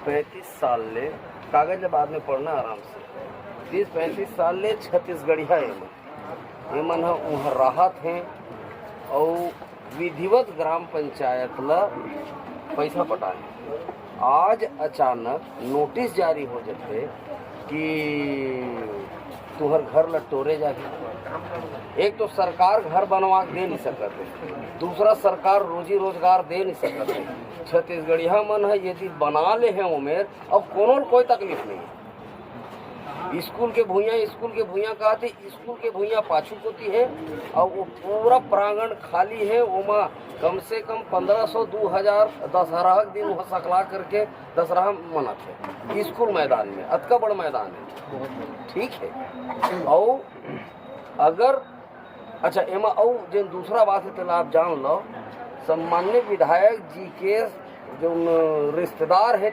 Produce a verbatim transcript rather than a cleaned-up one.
पैंतीस साल ले, कागज ले बाद में पढ़ना आराम से, तीस पैंतीस साल ले छत्तीसगढ़िया एमन, एमन ह उहाँ राहत हे अउ विधिवत ग्राम पंचायत ला पैसा पटाए। आज अचानक नोटिस जारी हो जाथे कि तुहर घर ला टोरे जाही। एक तो सरकार घर बनवा के दे नहीं सकत हे, दूसरा सरकार रोजी रोजगार दे नहीं सकत हे। छत्तीसगढ़िया मन ह यदि बना ले हे ओमेर, अब कोनो ल कोई तकलीफ नहीं हे। स्कूल के भुइयां, स्कूल के भुइयां कहत हे, स्कूल के भुइयां पाछू कोती हे, अउ वो पूरा प्रांगण खाली हे। ओमा कम से कम पन्द्रह सौ, दू हजार दशहरा के दिन वहाँ सकला करके दशहरा मनात हे स्कूल मैदान में, अतका बड़ मैदान हे, ठीक हे। अउ अगर, अच्छा, एमा अउ जेन दूसरा बात हे, तेला आप जान लो, सम्माननीय विधायक जी के जो रिश्तेदार हे,